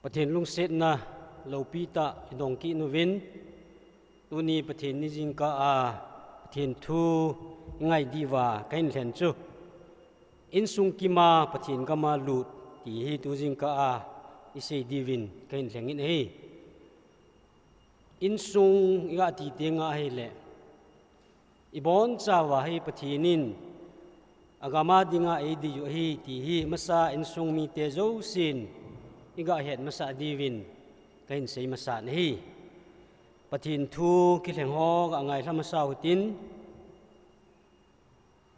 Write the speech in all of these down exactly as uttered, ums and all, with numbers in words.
Pathen lungsetna lopi tah i dong kit uvin, tuni Pathen ni jingkah a Pathen thu i ngai diuva ka hin lhen chu, Insung kima Pathen gama lut, ti hi tu jingkah a i sei diuvin ka hin lheng in ahi. Insung i ga ti teng ahile, i bonchauva hi Pathen in a gama dinga ei dei u ahi ti hi masa insung mite jousen i ga het masat diuvin ka hin sei masat ahi. Pathen thu kilheng ho ga ngailha masa u hitin,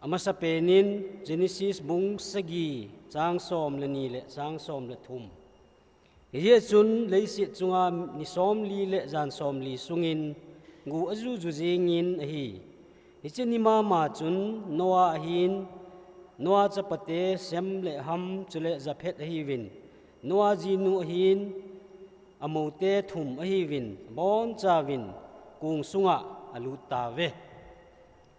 a masapen in Genesis bung sagi chang som le ni le chang som le thum. Hijeh chun leiset chunga ni somli le jan somli sungin gu a juju jingin ahi. Hiche ni mama chun Noah ahin, Noah chapate Shem le Ham chule Japheth ahiuvin, Noah jinu ahin, amoute thum ahiuvin, bonchauvin kong sunga a lut tauve.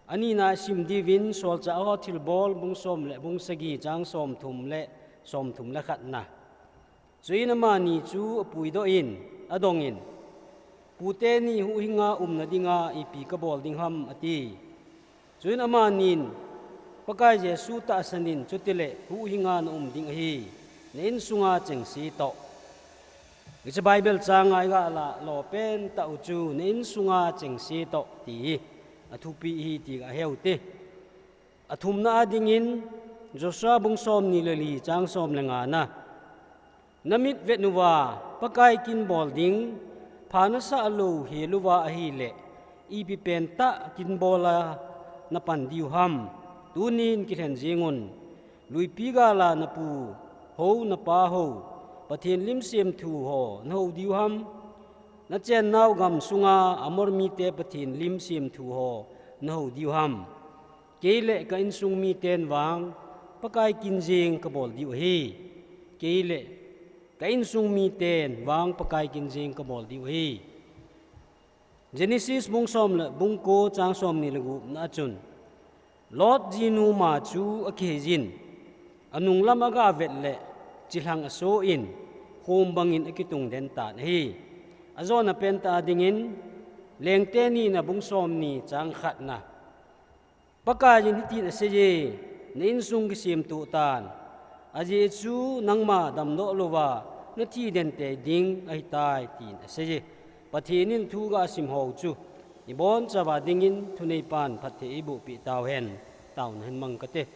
Anina i sim diuvin Solchah ho Thilbol bung som le bung sagi chang som thum le som thum le khatna. Chuin amani chu a puidoh in, a dong in, Pute ni huhhinga umna dinga ipi ka bol ding ham, a ti. Chuin amanin, Pakai Jesu tahsan in, chutile huhhinga na um ding ahi, na insunga chengse toh. Hiche Bible chang a i ga la lo pen tah u chu, na insunga chengse toh, ti hi a thupi hi ti ga he u te. A thumna a dingin, Joshua bung som ni le li chang som le nga na. Na mit vet uva, Pakai kin bol ding, pha na sah lou hel uva ahile, ipi pen tah kin bol a na pan diu ham, tunin kilhen jing un. Luipi gal a na pu ho, na pa ho, Pathen lim semthu ho na ho diu ham, na chennau gam sunga Amor mite Pathen lim semthu ho na ho diu ham. Kei le ka insung miten vang Pakai kin jing ka bol diu ahi. Kei le ka insung miten vang Pakai kin jing ka bol diu ahi. Genesis bung som le bung ko chang som ni le gup na chun, Lot jinu ma chu a kihei jin, a nunglam a ga vet le chilhang a so in, khom bangin a kitung den tan ahi. A jona pen tah a dingin, Lengte nina bung som ni chang khatna. Pakaiyin hitin aseiye, na insung kisemtoh tan. Ajeh chu nangma damdoh louva na thi den tei ding ahitai, tin aseiye. Pathen in thu ga sim ho chu i bonchauva dingin thuneipan phatthei eiboh peh tauhen, taona hin mang kate.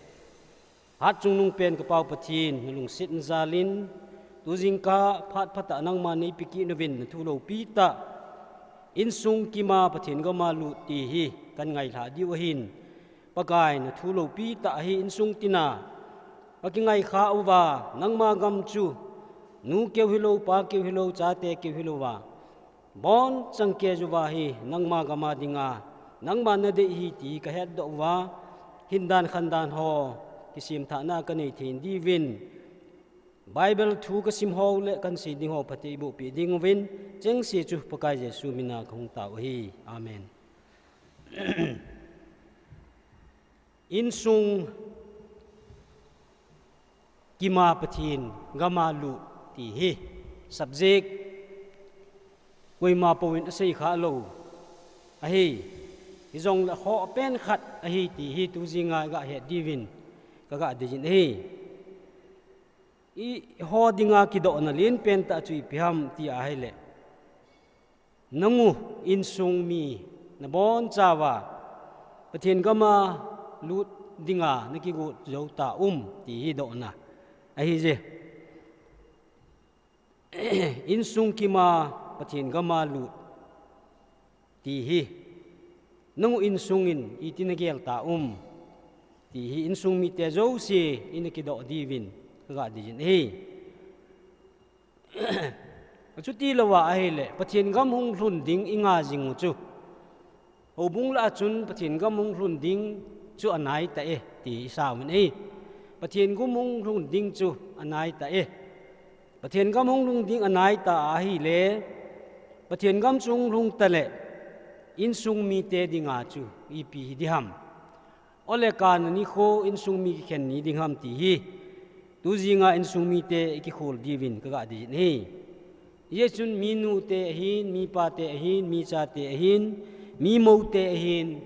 Hatchungnung pen ka Pau Pathen, na lungsetna jalin, tu jingkah phat phatah nangman nei pe kit uvin na thu loupi tah, insung kima Pathen gama lut ti hi kan ngailhah diu ahin. Pakai, na thu loupi tah hi insung tina ka kingai kha uva, nangma gam chu nu keu hilou, pa keu hilou, chate keu hilouva, bon chang kei uva hi nangma gama dinga, nangma na dei hi ti ka hetdoh uva, hindan khandan ho kisemthahna ka nei thei diuvin, Bible thu ka sim ho le kan sei ding ho phatthei eiboh peh ding uvin, chengse chu Pakai Jesu mina ka hung tao ahi. Amen. Insung kima Pathen gama lut ti hi subject koima pouvin asei kha lou ahi. Hijongle ho pen khat ahi ti hi tu jinga i ga het diuvin ka ga deijin ahi. Eiho dinga kidohna len pen tah chu ipi ham ti ahile, nang u insung mi na bonchauva Pathen gama lut dinga na kigot jou ta um ti hi dohna ahiye. Insung kima Pathen gama lut ti hi nang u insung in iti na gel ta um ti hi insung mite jouse in akidoh diuvin ka ga deijin ahi. Achuti louva ahile, Pathen gam hung lhun ding i nga jing u chu, houbung lah a chun Pathen gam hung lhun ding chu anai ta e, ti i sa uvin ahi. Pathen gam hung lhun ding chu anai ta e. Pathen gam hung lhun ding anai ta ahile, Pathen gam chu hung lhun ta le, insung mite dinga chu ipi hi ding ham. Ole kana nikho insung mi kikhen ni ding ham ti hi tu jinga insung mite i kikhol diuvin ka ga deijin ahi. Hijeh chun mi nute ahin, mi pate ahin, mi chate ahin, mi moute ahin,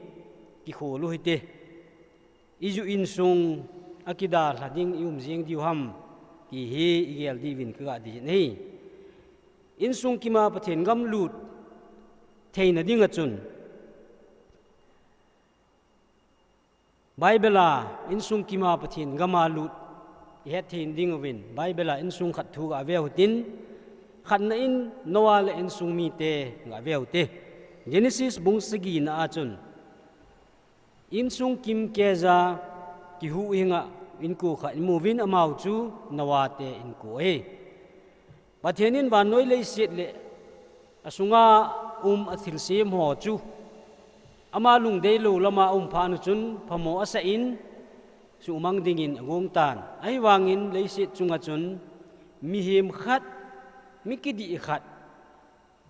kikhol u hite. Iju insung akidalha ding i um jeng diu ham, ti hi i gel diuvin ka ga dei jin ahi. Insung kima Pathen gam lut theina ding a chun, Bible a insung kima Pathen gam a lut i het thei ding uvin, Bible a insung khat thu ga ve u hitin, khatna in Noah le insung mite ga ve u hite. Genesis bung sagi na a chun, insung kim keija kihuhhing a inko khat i mu uvin, amau chu Noah te inko ahi. Pathen in vannoi leiset le asunga um a thilsem ho chu ama lungdei lou lama a um phat un chun phamo asah in, suhmang dingin agong tan. Ahivangin leiset chunga chun mihem khat, mi kidih khat,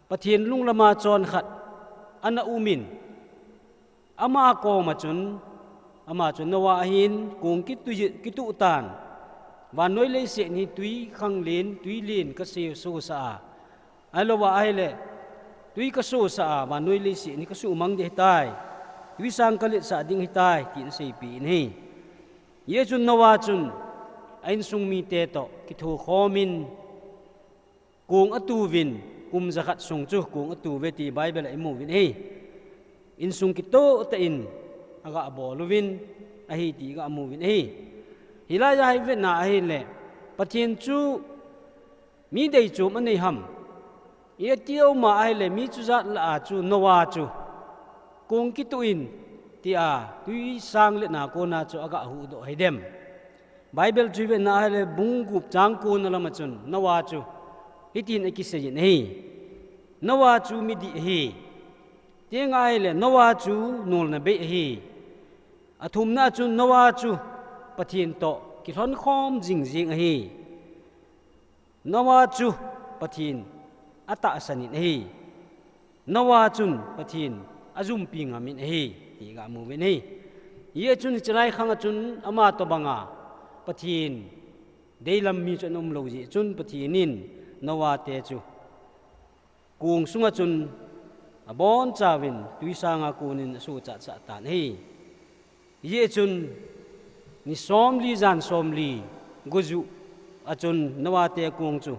Pathen lung lama chon khat ana um in, ama koma chun, ama chu Noah ahin, kong kitu, kituh tan. Vannoi leiset hi tui khanglen, tui len ka se, sosah a, ahilouva ahile, tui ka sosah a, vannoi leiset hi ka suhmang ding ahitai, tui sang ka letsah ding ahitai, tin aseipeh in ahi. Hijeh chun Noah chun a insung mite toh kithokhom in, kong atu uvin, kum jakhat sung chu kong atu uve ti Bible a i mu uvin ahi. Insung kitoh tah in aga bol uvin ahi ti i ga mu uvin ahi. Hilai a hi vetna ahile, Pathen chu mi deichom anei ham i ati a um a ahile, mi chujat lah a chu Noah chu kong kituh in, tia tui sang letna kona chu aga huhdoh hidem? Bible chu i vetna ahile, bung gup chang ko na lam a chun Noah chu hitin akisei in ahi. Noah chu midih ahi. Teng ahile, Noah chu nolna bei ahi. Athumna a chun Noah chu Pathen toh kilhonkhom jingjing ahi. Noah chu Pathen atahsan in ahi. Noah chun Pathen ajumpi ngam in ahi, ti i ga mu uvin ahi. Hijeh chun hiche lai khang a chun ama tobang a Pathen deilam mi chu ana um lou jeh chun Pathen in Noah te chu kong sunga chun abonchauvin tui sanga konin asohchat sah tan ahi. Hijeh chun ni somli jan somli gojuh a chun Noah te kong chu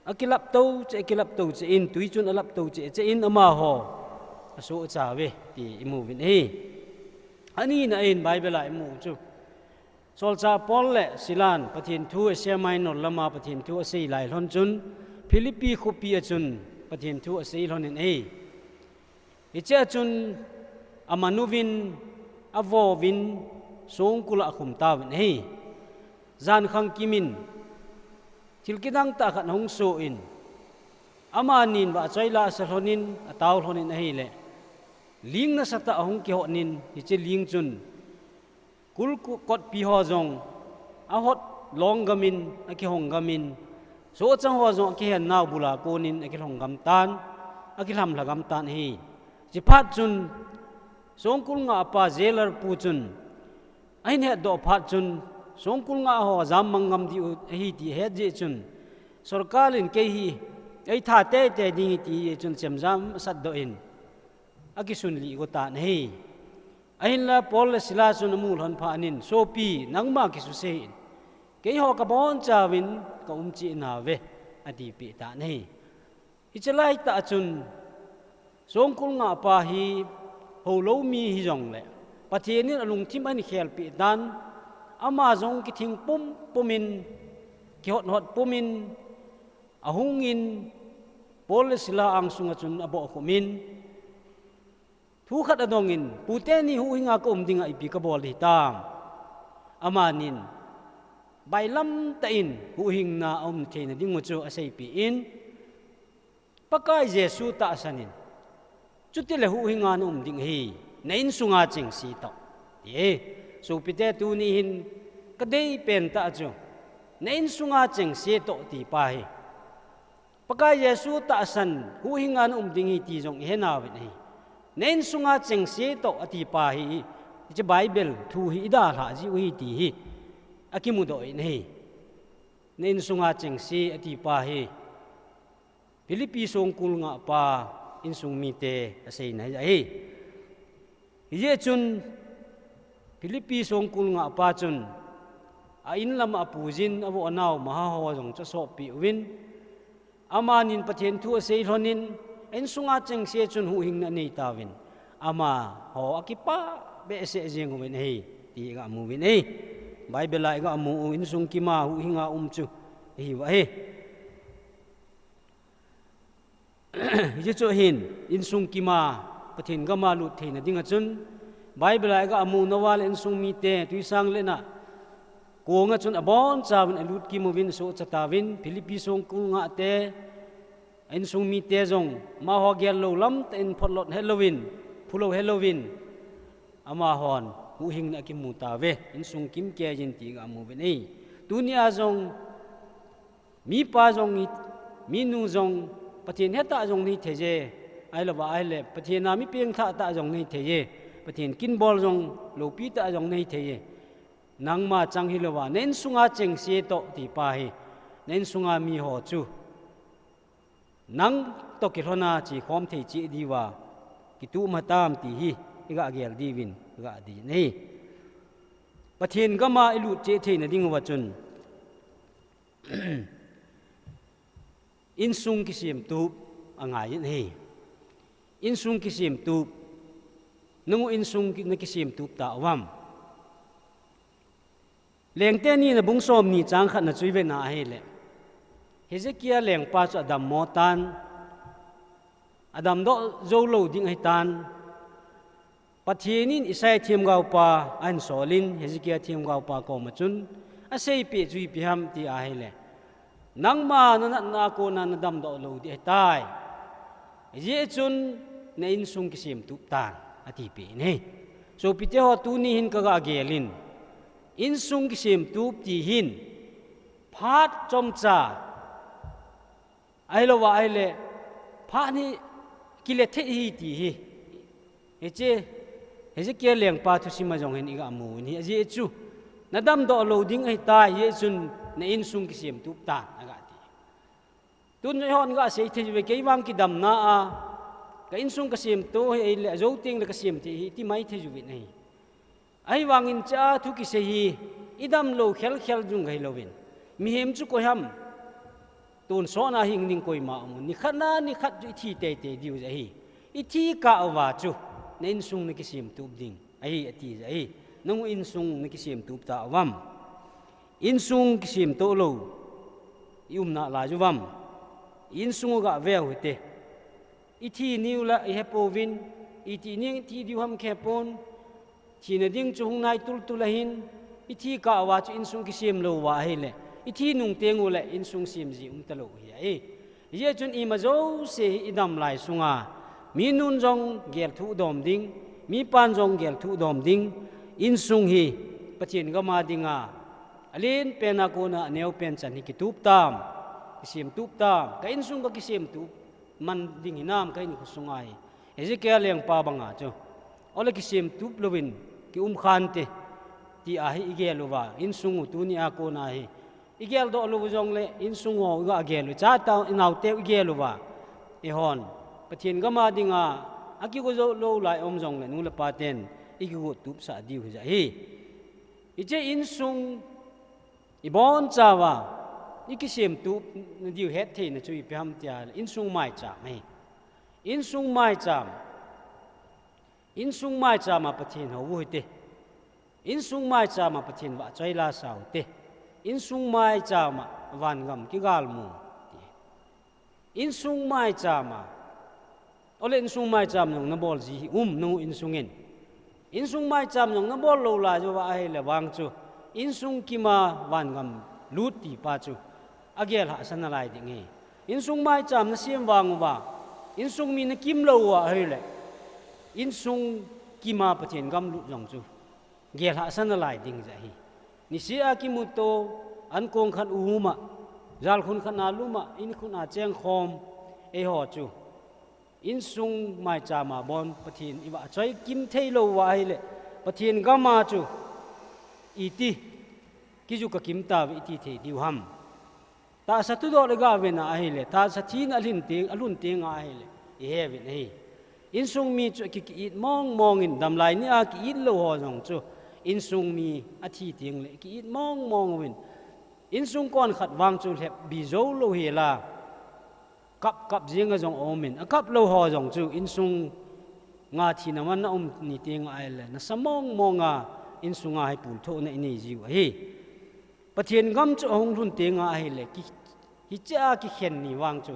akilap tou cheh, akilap tou cheh in, tui chun alap tou cheh cheh in amaho asohcha uve ti i mu uvin ahi. Anina in Bible a i mu chu, Solchah Paul le Silan Pathen thu Asia Minor lama Pathen thu asei lai lhon chun, Philippi khopi a chun Pathen thu asei lhon in ahi. Hiche a chun aman uvin, avo uvin, songkul a akhum tauvin ahi. Jan khangkim in thil kidang tah khat ahung soh in, amanin vahchoi la asa lhon in, atao lhon in ahile, ling nasatah ahung kihot in, hiche ling chun kul kotpi ho jong ahot long gam in, akihong gam in, sohchang ho jong akihen nau bul a konin akilhong gam tan, akilhamlha gam tan ahi. Hiche phat chun songkul ngah pa jailer pu chun ahin hetdoh phat chun, songkul ngah ho jammang ngam diu ahi ti ahet jeh chun, sorkar in kei hi eitha teitei ding ahi ti jeh chun chemjam asatdoh in akisunlih go tan ahi. Ahinla Paul le Sila chun amu lhon phat in, sopi, nangma kisuse hih in, keiho kabonchauvin kaum cheh nauve, atipeh tan ahi. Hiche laitah chun songkul ngah pa hi houlou mi hijongle, Pathen in alungthim ahin khelpeh tan, ama jong kithing pumpum in, kihot hot pum in, ahung in, Paul le Sila angsunga chun abohkhum in, thu khat adong in, Pu teni huhhing a kaum dinga ipi kabol ding hitam? Amanin bailamtah in huhhingna aum theina dingu chu aseipeh in, Pakai Jesu tahsan in, chutile huhhing a naum ding ahi, na insunga chengse toh, ti. Sopite, tuni hin kadeipen tah chu, na insunga chengse toh ti pa hi, Pakai Jesu tahsan huhhing a naum ding ahi ti jong ihe nauvin ahi. Na insunga chengse toh ati pa hi, hiche Bible thu hi idalhah jiu ahi ti hi akimudoh in ahi. Na insunga chengse ati pa hi Philippi songkul ngahpa insung mite aseina hi ahi. Hijeh chun Philippi songkul ngahpa chun a inlam a apujin avoh anao maha ho jong chu asopeh uvin, amanin Pathen thu asei lhonin, a insunga chengse chun huhhingna anei tauvin, amaho akipah behseh jeng uvin ahi, ti iga mu uvin ahi. Bible a iga mu u insung kima huhhinga um chu ahiuva ahi. Hiche chu ahin, insung kima Pathen gama lut theina dinga chun, Bible a iga mu nauva le insung mite twisang le na konga chun abonchauvin alut kim uvin, asohcha tauvin, Philippi songkul ngahte, a insung mite jong amaho gel lou lamtah in photlot helouvin, phulou helouvin, amahon huhhingna akimu tauve, insung kimkeiyin ti iga mu uvin ahi. Tunia jong mipa jong, minu jong, Pathen hetah jong nahi theiye, ahilouva ahile Pathen a mi pengthah tah jong nahi theiye, Pathen kinbol jong loupi tah jong nahi theiye. Nangma chang hilouva, na insunga chengse toh tipa hi, na insunga miho chu nang toh kilhona chekhom thei cheh diuva kituh matam ti hi iga gel diuvin iga dei ahi. Pathen gama ilut cheh theina dinguva chun insung kisemtup angaiyin ahi. Insung kisemtup, nang u insung ki-, nakisemtup tauvam? Lengte nina bung somni chang khatna chu ivet na ahile, Hezekiah lengpa chu adammo tan, adamdoh jou lou ding ahitan, Pathen in Isaiah themgaopa ahin solin, Hezekiah themgaopa koma chun aseipeh chu ipi ham ti ahile, nangma nanatna a kona nadamdoh lou ding ahitai. Hijeh chun na insung kisemtup tan, atipeh in ahi. Sopite ho, tuni hin kaga gelin, insung kisemtup ti hin phat chomcha ahilouva ahile phat hi kile thei ahi ti hi, hiche Hezekiah lengpa thusima jong hin iga mu u ahi. Ajeh chu nadamdoh lou ding ahitai, hijeh chun na insung kisemtup tan agati. Tun eihon gasei thei uve, kei vang kidamna a ka insung kasemto hi ahile ajou tengle kasem thei ahi ti mai thei uvin ahi. Ahivangin hichea thu kisei hi idam lou khelkhel jong ahilouvin, mihem chu koiham tonsotna hing ding koima umun, nikhat na nikhat chu ithi teitei diu ahi. Ithi kah uva chu na insung nakisemtup ding ahi, ati ahi. Nang u insung nakisemtup tauvam? Insung kisemtoh lou ium nalai uvam? Insung u gave u hite. Ithi niu la ihepouvin, iti ning ithi diu ham kihepon. Thina ding chu hung nai tultul ahin, ithi kah uva chu insung kisem louva ahile, ithi nung tengule insung sem ji umtalou ahi. Hijeh chun ima jouse hi idam lai sunga minun jong gelthuh dom ding, mipan jong gelthuh dom ding. Insung hi Pathen gama dinga alenpen a kona aneopen chan hi kitup tam, kisemtup tam? Ka insung kakisemtup man ding hinam ka inkhosung a hi? Hezekiah lengpa banga chu, ole kisemtup louvin kium khante, ti ahi igel uva, insung u tunia kona hi igeldoh lou jongle insung u iga gel u, chate u, inaoteu igel uva, eihon Pathen gama dinga akigo jou lou lai um jongle nu le paten ikigo tupsah diu hija hi. Hiche insung ibonchauva ikisemtup nadiu hettheina chu ipi ham tile, insung maicham ahi. Insung maicham, insung maichama Pathen hou u hite. Insung maichama Pathen vahchoi la sau te. Insung maichama vangam kigalmu te. Insung maichama, ole insung maicham jong nabol ji hi um, nang u insungin. Insung maicham jong nabol lou lai uva ahile vang chu, insung kima vangam lut tipa chu agel hahsa nalai ding ahi. Insung maicham nasem vang uva, insung mi nakim lou uva ahile, insung kima Pathen gam lut jong chu gel hahsa nalai ding jeh ahi. Niseh a kimuto, ankong khat uma, jalkhun khat na luma, inkhun a chengkhom, eiho chu insung maichama bon Pathen ivahchoi kim thei lou uva ahile, Pathen gama chu iti kiju kakim tauve iti thei diu ham? Tahsa thudol iga uvin ahile, tahsa thina alhin teng, alhun teng ahile, ihe uvin ahi. Insung mi chu ki, ki-it mong mong in, damlai nia ki-it lou ho jong chu, insung mi athi teng le ki-it mong mong uvin. Insung kon khat vang chu lhep bi jou lou hela, kap kap jing a jong aum in, akap lou ho jong chu insung nga thina man aum ni teng ahile, nasa mong mong a insung a hi pulthohna inei jiu ahi. Pathen gam chu ahung lhun teng ahile, ki, hiche a kikhen ni vang chu,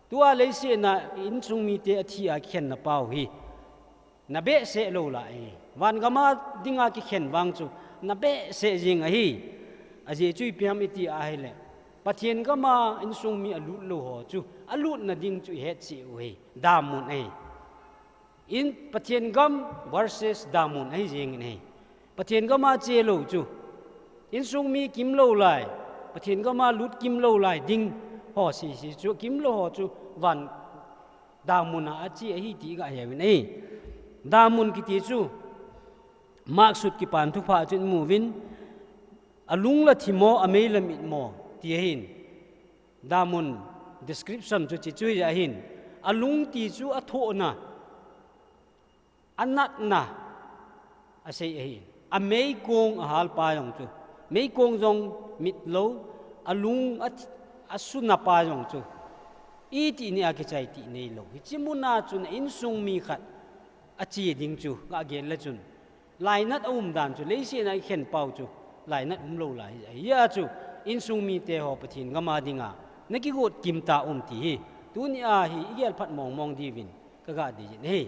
tua leiset a insung mite athi a kikhenna pau hi, na behseh lou lai ahi. Van gam a dinga kikhen vang chu, na behseh jing ahi. Ajeh chu ipi ham iti ahile, Pathen gam a insung mi alut lou ho chu, alutna ding chu ihet cheh u ahi. Damun ahi. In Pathen gam versus damun ahi jeng in ahi. Pathen gam a che lou chu, insung mi kim lou lai, Pathen gam a lut kim lou lai ding ho sese chu, kim lou ho chu van damun a ache ahi ti iga he uvin ahi. Damun kiti chu, Maksut Kipan Thupha chun imu uvin, alung la thi mo, amei la mit mo, ti ahin. Damun description chu hiche chu hi ahin. Alung ti chu athohna, anatna asei ahin. Ameikong ahal pa jong chu, meikong jong mit lou, alung a, asuna pa jong chu, iti nia kichai ti neilou. Hiche mun a chun insung mi khat ache ding chu, ga gel le chun, lainat aum dan chu, leiset a ikhen pau chu, lainat umlou lai ahi. Hijeh a chu, insung mite ho Pathen gam a dinga, na kigot kim ta um ti hi, tuni a hi igel phat mong mong diuvin kaga dei jin ahi.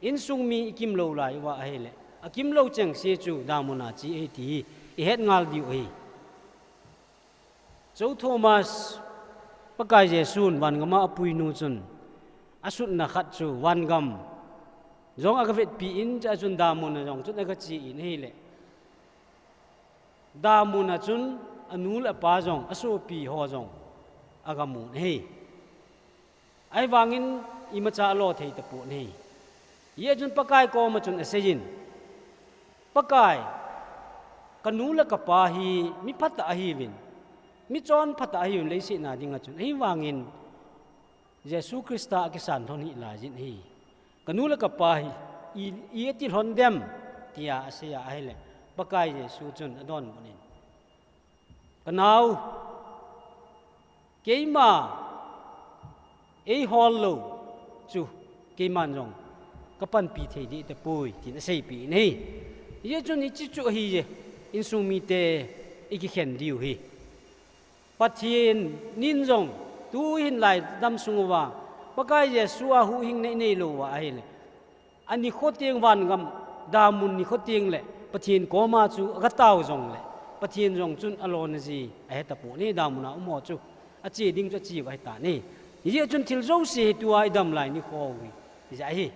Insung mi ikim lou lai uva ahile, akim lou chengse chu damun a che ahi ti hi ihet ngal diu ahi. Cho Thomas, Pakai Jesu'n van gam a apuinu chun, asutna khat chu van gam jong aga vetpi in, chua chun damun a jong chun aga che in ahile, damun a chun anu le apa jong, asopi ho jong aga mun ahi. Ahivangin imacha alo thei tapon ahi. Hijeh chun Pakai koma chun aseiyin, Pakai, kanu le kapa hi mi phatah ahiuvin, mi chonphatah ahiuvin leiset a dinga chun. Ahivangin Jesu Christa akisan lhon hih laijin ahi. Kanu le kapa hi i, i ati lhon dem, tia asei a ahile, Pakai Jesu chun adonbut in, Kanao, keima eihol lou chu keiman jong kapanpi thei ding tapoi, tin aseipeh in ahi. Hijeh chun hiche chu ahije, insung mite ikikhen diu hi. Pathen in jong tuhin lai damsung uva, Pakai Jesu a huhhingna inei lou uva ahile, anikho teng van gam, damun nikho teng le Pathen koma chu aga tao jongle, Pathen jong chun alona ji ahe tapon ahi, damun a um ho chu ache ding chu ache uva ahitan ahi. Hijeh chun thil jouse hi tua idam lai nikho hi, hijeh ahi.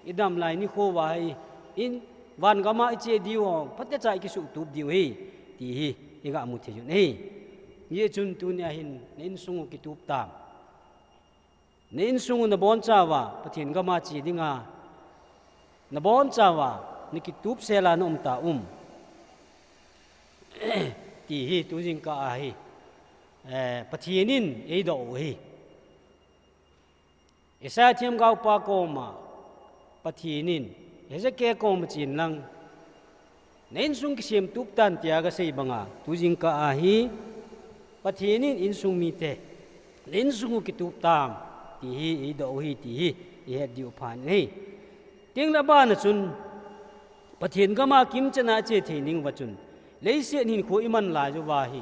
Idam lai nikho uva hi, in van gam a iche diu ho, phatecha ikisuhtup diu ahi, ti hi iga mu thei uvin ahi. Hijeh chun tunia hin na insung u kitup tam. Na insung u nabonchauva Pathen gam a che dinga nabonchauva nakitupsel a naum tauvem, ti hi tujingkah a hi, eh, Pathen in eidoh u ahi. Isaiah themgaopa koma Pathen in, Hezekiah koma chen lang, na insung kisemtup tan, tia agasei banga, tujingkah a hi Pathen in insung mite, na insung u kitup tam, ti hi eidoh u ahi ti hi ihet diu phat ahi. Tengle abana chun, Pathen gam a kimchan a iche thei ding uva chun, leiset hinkho iman lai uva hi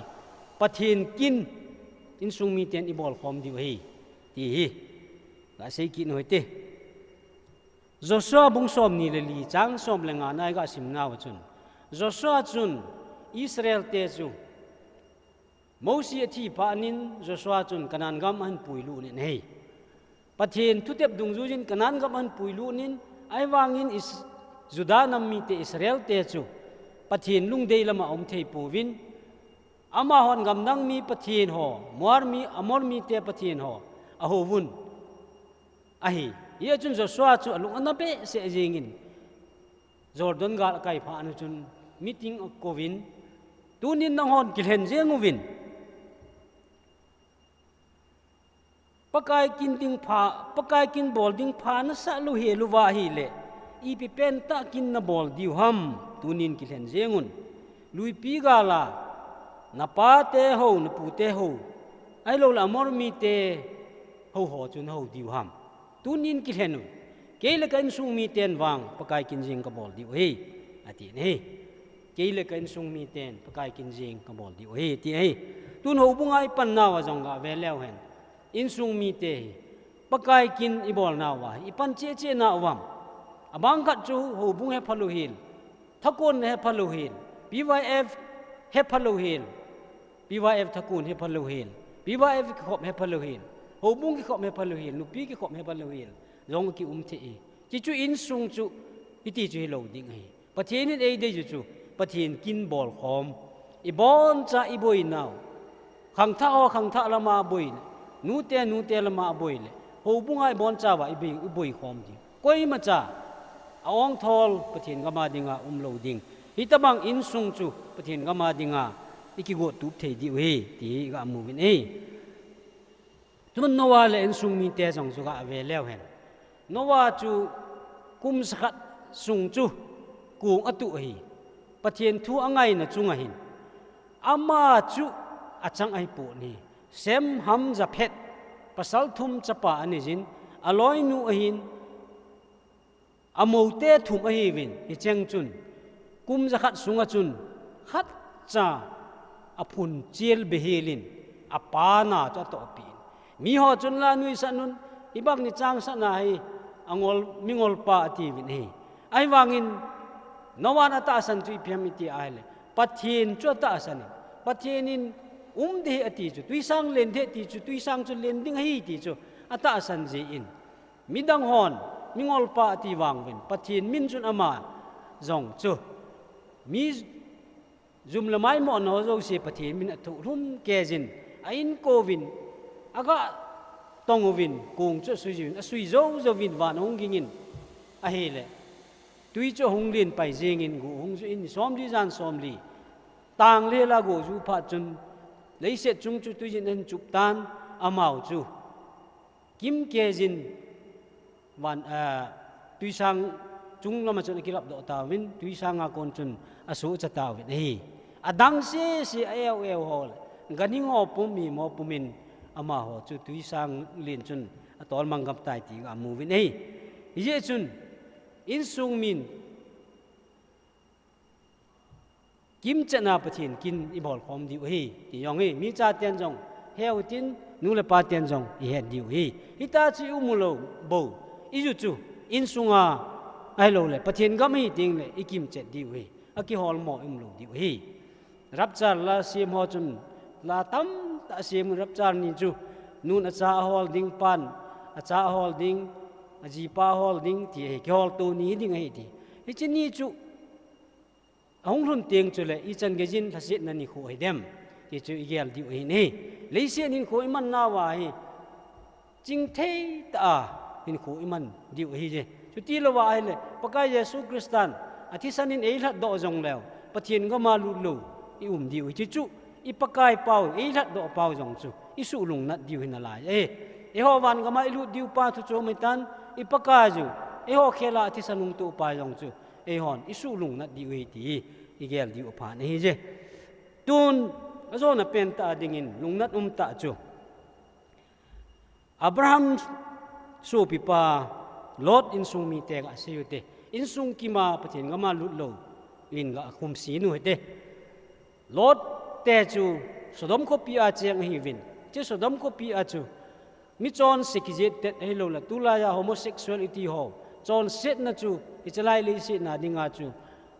Pathen kin insung miten ibol khom diu ahi, ti hi gasei kit u hite. Joshua bung somni le li chang som le nga na igasimnauva chun, Joshua chun Israel te chu Mosi athi phat in Joshua chun Canaan gam ahin puilut in ahi. Pathen thutep dungjuiyin Canaan gam ahin puilut in, ahivangin Is-, Judah nam mite Israel te chu Pathen lungdei lama aum thei pouvin, amahon gamdang mi pathen ho, Moab mi, Amor mite pathen ho ahouvun ahi. Hijeh chun Joshua chu alung ana behseh jengin, Jordan gal akai phat un chun meeting akouvin, tunin nanghon kilhen jeng uvin, Pakai kin ding pha, Pakai kin bol ding pha nasah lou hel uva ahile, ipi pentah kin nabol diu ham, tunin kilhen jengun. Luipi gala, napate hou, napute hou, ahilouleh Amor mite hou ho chu nahou diu ham, tunin kilhen un. Kei le ka insung miten vang Pakai kin jeng kabol diu ahi, atin ahi. Kei le ka insung miten Pakai kin jeng kabol diu ahi, ati ahi. Tun houbunga ipan nauva jong gave leu hen, insung mite hi Pakai kin ibol nauva hi ipan cheh cheh nauvam? Abang khat chu houbung hepha lou hel, thakon hepha lou hel, P Y F hepha lou hel, P Y F thakon hepha lou hel, P Y F kikhop hepha lou hel, houbung kikhop hepha lou hel, nupi kikhop hepha lou hel jong kium thei e. Hichu insung chu hiti chu hilou ding ahi. Pathen in eidei chu chu, Pathen kin bol khom, iboncha iboi nau, khangthah ho khangthah lama boi le, nute nute lama boi le, houbunga iboncha uva iboi, iboi khom ding. Koimacha a-ongthol Pathen gama dinga umlou ding. Hitobang insung chu Pathen gama dinga ikigot tup thei diu ahi, ti hi iga mu uvin ahi. Tun Noah le insung mite jong chu gave leu hen, Noah chu kum jakhat sung chu kong atuh ahi. Pathen thu angaina chunga hin ama chu achang ahipon ahi. Shem, Ham, Japhet, pasal thum chapa anijin, aloinu ahin, amoute thum ahiuvin, hicheng chun kum jakhat sunga chun khatcha aphun chel behelin, apa na chu atohpeh in, miho chun la nuisat un, hibang ni changsatna hi angol, mingolpa atiuvin ahi. Ahivangin Noah in atahsan chu ipi ham iti ahile, Pathen chu atahsan in, Pathen in um ding ahi ati chu, twisang len ding ati chu, twisang chu len ding ahi ti chu atahsan jeh in, midang hon mingolpa ati vanguvin, Pathen min chun ama jong chu mi jum le maimohna ho jouse Pathen min athohlhum keijin, a-inkouvin, aga tong uvin, kong chu asui jouvin, asui jou jouvin van ahung gingin ahile, twi chu ahung len pai jengin, go ahung ju in, ni somli jan somli tang le la go ju phat chun, leiset chung chu twijin ahin chup tan, amau chu kimkeijin van, ah, twisang chung lama chun akilapdoh tauvin, twisanga kon chun asuhcha tauvin ahi. Adang sese a-eu eu ho le, ganhing ho pum, mim ho pumin amaho chu twisang len chun atolmang gam tai ti ga mu uvin ahi. Hijeh chun insung min kimchetna Pathen kin ibol khom diu ahi, ti jong hi mi chaten jong he utin, nu le paten jong ihet diu ahi. Hitachu i-um ulou bou, iju chu insunga ahilouleh Pathen gam ahi tengle ikimchet diu ahi, akiholmo i-umlou diu ahi. Rapture la sem ho chun la tamtah sem, rapture ni chu nun acha ahol ding, pan acha ahol ding, ajipa ahol ding ti ahi, kiholto ni hiding ahi ti. Hiche ni chu ahung lhun teng chule ichan geijin lhasetna nikho hidem ti chu igel diu ahi ne. Leiset hinkho iman nauva hi chingthei tah a hinkho iman diu ahije. Chutilouva ahile Pakai Jesu Christan athisan in eilhatdoh jongleu, Pathen gama lutlou i-um diu ahi. Chuchu i Pakai pau, eilhatdoh pau jong chu isuh lungnat diu hi nalai ahi. Eiho van gama ilut diu pa thu chom hitan, i Pakai chu eiho khela athisan hungtoh pa jong chu eihon isuh lungnat diu ahi ti hi igel diu aphan ahije. Tun ajona pentah a dingin lungnat umtah chu Abraham sopipa Lot insung mite gasei ute. Insung kima Pathen gama lutlou in ga khumsih u hite. Lot te chu Sodom khopia cheng ahiuvin, hiche Sodom khopia chu mi chonse kijet tet ahilouleh tulaiya homosexuality ho, chonsetna chu hichelai leiset a dinga chu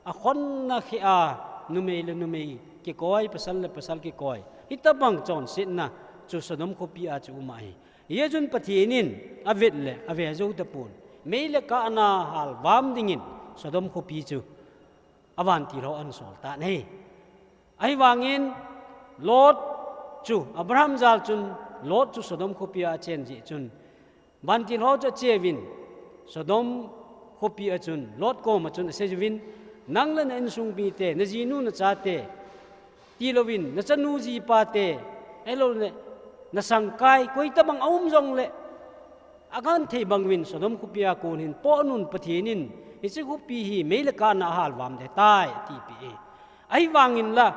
akhonna kheh a, numei le numei kikoi, pasal le pasal kikoi, hitobang chonsetna chu Sodom khopia chu um ahi. Hijeh chun Pathen in avet le ave jou tapon, mei le kahna halvam dingin Sodom khopi chu avantil ho ahin sol tan ahi. Ahivangin Lot chu, Abraham jal chun Lot chu Sodom khopia achen jeh chun, vantil ho chu acheuvin, Sodom khopia chun Lot koma chun aseiuvin, nang le na insung mite, najinu nachate tilouvin, nachanu jipate, ahilouleh Nasangkai, koitabang aum jongle, agenthei bang uvin Sodom khopi a kon hin poh un Pathen in, hiche khopi hi mei le kaah a halvam ding ahitai, ati peh e. Ahivangin la,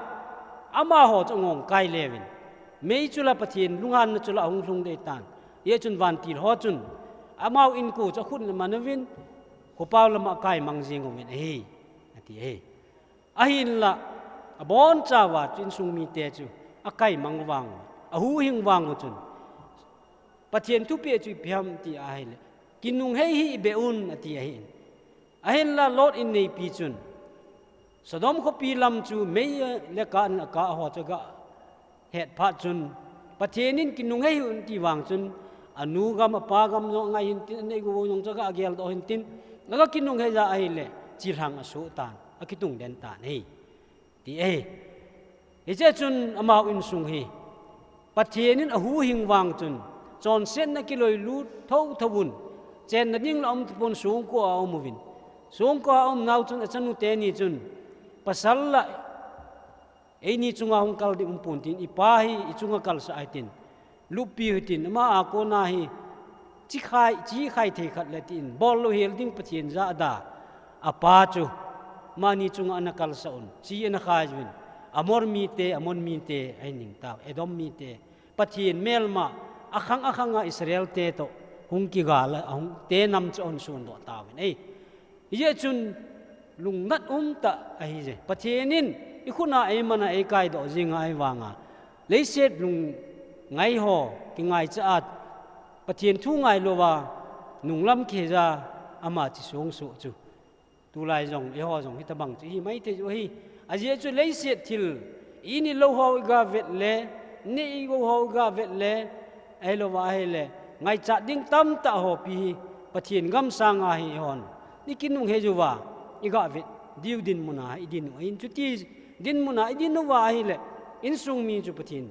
amaho chu angong kai leu vin. Mei chu la Pathen lunghanna chu la ahung lhung ding ahitan. Hijeh chun vantil ho chun, amau inko chu akhut le aman uvin, khopao lama akai mang jing uvin ahi, ati e. Ahinla, abonchauva chu insung mite chu akai mang vang u, ahuhhing vang u chun, Pathen thupeh chu ipi ham ti ahile, kinunghei hi ibeh un ati ahi. Ahinla Lot inneipi chun, Sodom khopi lam chu mei le kaah in akah ho chu aga het phat chun, Pathen in kinunghei hih un ti vang chun, anu gam, apa gam jong angai hintin, anei gou jong chu aga geldoh hintin, aga kinunghei ja ahile, chilhang asoh tan, akitung den tan ahi, ti ahi. Hiche chun amau insung hi, Pathen in ahuhhing vang chun, chonsetna kiloilut thotho un, chenna ding la um tapon songko a aum uvin. Songko a aum nau chun achanu teni chun, pasal la eini chunga hung kal ding um pon tin, ipa hi ichunga kalsah hitin, luppi hitin, ama a kona hi, chi khai, chi khai thei khat le tin, bol louhel ding Pathen jahda, apa chu, amani chunga ana kalsah un, chi ana khai uvin, Amor mite, Ammon mite, ahi ning tau, Edom mite, Pathen melma, akhang akhanga Israel te toh, hung kigal a, ahung te nam chu ahung sondoh tauvin ahi. Hijeh chun lungnat umtah ahije. Pathen in ikhut a eimana eikaidoh jinga ahivanga, leiset lungngai ho kingaicha a, Pathen thu ngailouva, nunglam kiheiya, ama chi songsoh chu, tulai jong, eiho jong hitabang chu ihi maithei u ahi. Ajeh chu leiset thil, ini lou ho iga vet le, nei gou ho iga vet le, ahilouva ahile, ngaichat ding tamtah hopi hi, Pathen gam sanga hi eihon ikinunghei uva, iga vet diu dinmuna idin u ahin, chuti dinmuna idin uva ahile, insung mi chu Pathen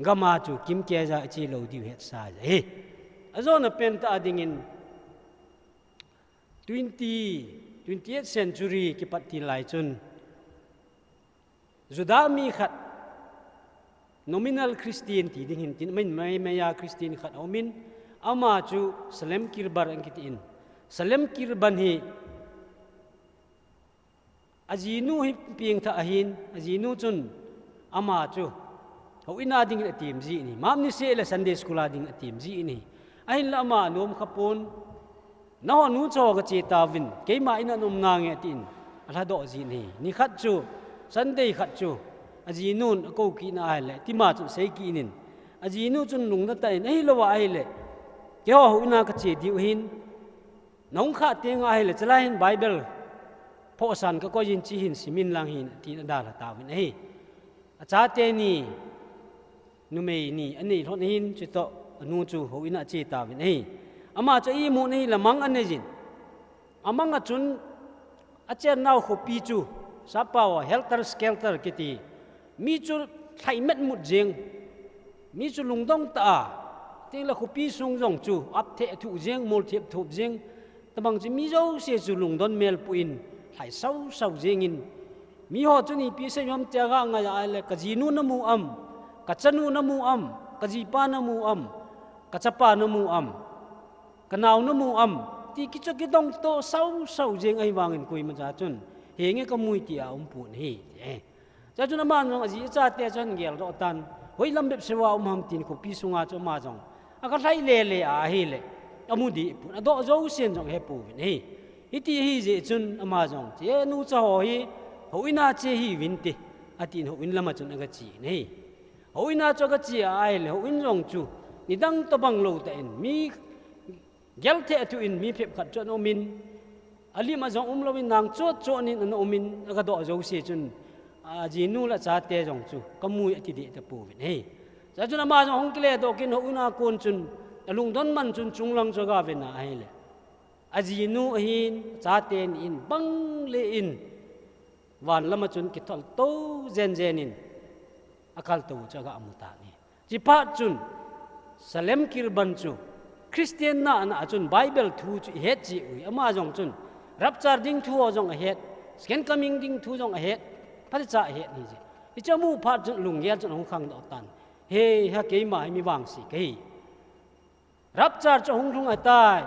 gama chu kimkeiya iche lou diu hetsa ahi. Ajona pentah a dingin, twenty, twenty-eighth century kipat til lai chun, Juda mi khat, nominal Christian ti ding hintin, amin maimaiya Christian khat aumin, ama chu Salem Kirban akitin. Salem Kirban hi, ajinu hi pengthah ahin, ajinu chun ama chu houin a dingin atem jin ahi, mapni seh le Sunday school a dingin atem jin ahi. Ahinla ama anom khapon, nahon nu cho kache tauvin, keima in a naum nange tin, alhadoh jin ahi. Nikhat chu, Sunday khat chu, ajinun akou kitna ahile, tima chun asei kitnin, ajinu chun lungnatah in, ahilouva ahile, keiho houin a kache diu ahin, nahung khah tenga ahile, chalai hin Bible phohsan kakoi in, che hin simin lang hin, tin adalha tauvin ahi. Achateni, numei ni anei lhon ahin, chutoh anu chu houin a ache tauvin ahi. Ama chu imut ahile mang aneijin, amanga chun achennau khopi chu, sappao a helter skelter kiti, mi chu lhaimet mut jeng, mi chu lungdong tah a, tengle khopi sung jong chu aptheh thuh jeng, molthep thup jeng, tobang chu mi jouse chu lungdon melpuh in, lhai sausau jengin, miho chun ipi asei ham tia aga ngai ahile, kajinu namu am, kachanu namu am, kajipa namu am, kachapa namu am, kanao namu am, ti kichu kidongto sausau jeng ahivangin koimacha chun, henge kamui tia aumpon ahi, ti ahi. Chuchun aman jong aji achate chu ahin geldoh tan, hoilam bep seuva um ham tin khopi sunga chu ama jong aga lhai lele a ahile, amu dehpon, adoh jousen jong ahepouvin ahi. Hiti ahijeh chun ama jong, che nucha ho hi houin a che hiuvinte, atin houin lama chun agachen ahi. Houin a chu agache a ahile, houin jong chu nidang tobang loutah in, mi geltheh thuh in mi phepkhat chu ana umin, alim a jong umlouvin nang chotchot in ana umin, agadoh jouse chun, ajinu le achate jong chu kamui ati deh tapouvin ahi. Chuchun ama jong ahung kiledoh kit in houin a kon chun, alungdon man chun chunglang chu aga vena ahile, ajinu ahin, achate ni in, bang le in, van lama chun kithol to jenjen in, akaltou chu aga mutan ahi. Chuphat chun, Salem Kirban chu, Christian nana a chun Bible thu chu ihet cheh uvin, ama jong chun, rapture ding thu ho jong ahet, second coming ding thu jong ahet, phatecha ahet ahije. Hiche amu phat chun lunggel chun ahung khangdoh tan. He, ha keima hi mi vangse kahi. Rapture chu ahung lhung ahitai.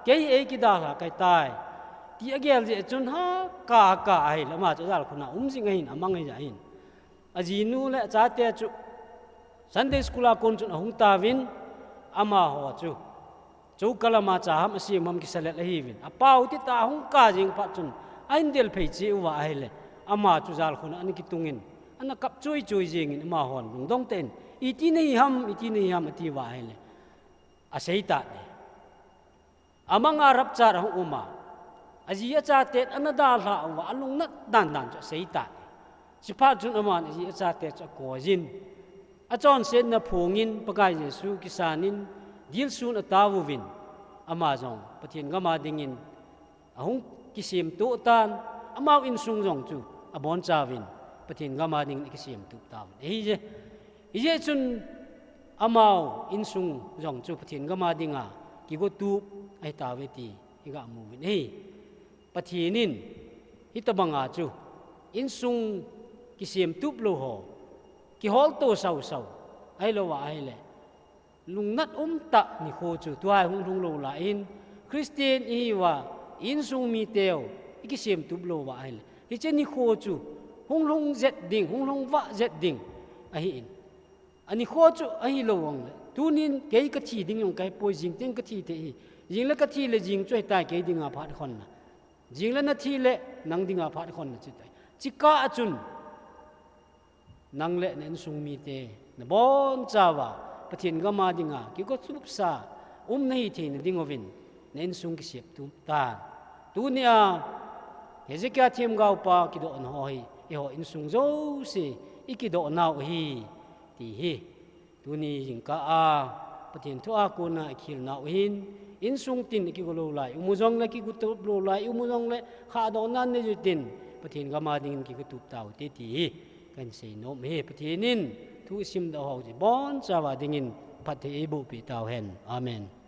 Kei eikidalha kahitai. Ti agel jeh chun ha ka ka ahile ama chu jalkhun a um jing ahin, amang ahi jeh ahin. Ajinu le achate chu Sunday school a kon chun ahung tauvin, amaho chu Chokalama cha ham asem ham kisalet ahiuvin. Apao tita ahung ka jing phat chun ahin del phei cheh uva ahile, ama chu jalkhun a ana kitungin, ana kap chuichui jingin amahon lungdong tah in, "Iti nahi ham, iti nahi ham?" atiuva ahile, aseitan ahi. Amanga rapture ahung uma, aji achaten ana dalha uva, alungnat dandan chu aseitan ahi. Chuphat chun aman aji achate chu akoiyin, achonsetna phongin Pakai Jesu kisanin, dilsun ataovuvin, ama jong Pathen gama dingin ahung kisemtoh tan, amau insung jong chu abonchauvin Pathen gama dingin akisemtoh tauvin. Ahije, hijeh chun amau insung jong chu Pathen gama dinga kigotup ahitauve ti igamu uvin ahi. Pathen in hitobanga chu insung kisemtup lou ho, kiholto sausau, ahilouva ahile lungnat umtah nikho chu tua hi hung lhung lou lai in, Christian ihiuva, insung miteu ikisemtup louva ahile, hiche nikho chu hung lhung jet ding, hung lhung vah jet ding ahin. Anikho chu ahilou jongle, tunin kei kathi ding jong kahipoi, jing teng kathi thei ahi. Jingle kathi le jing chu ahitai kei dinga phat khonna. Jingle nathi le nang dinga phat khonna chuti. Chukah a chun nang le na insung mite nabonchauva Pathen gama dinga kigotupsa um nahi theina dinguvin na insung kisemtup tan. Tunia Hezekiah themgaopa kidohna ho hi eiho insung jouse ikidohnau ahi ti hi. Tuni jingkah a Pathen thua kona ikhilnau ahin, insung tin ikigo lou lai ium u jongle, kigotup lou lai ium u jongle, khahdohna nei utin, Pathen gama dingin kigotup taute ti hi kahin seinom ahi. Pathen in thu isimdoh ho chu ibonchauva dingin phatthei eibohpeh tauhen. Amen.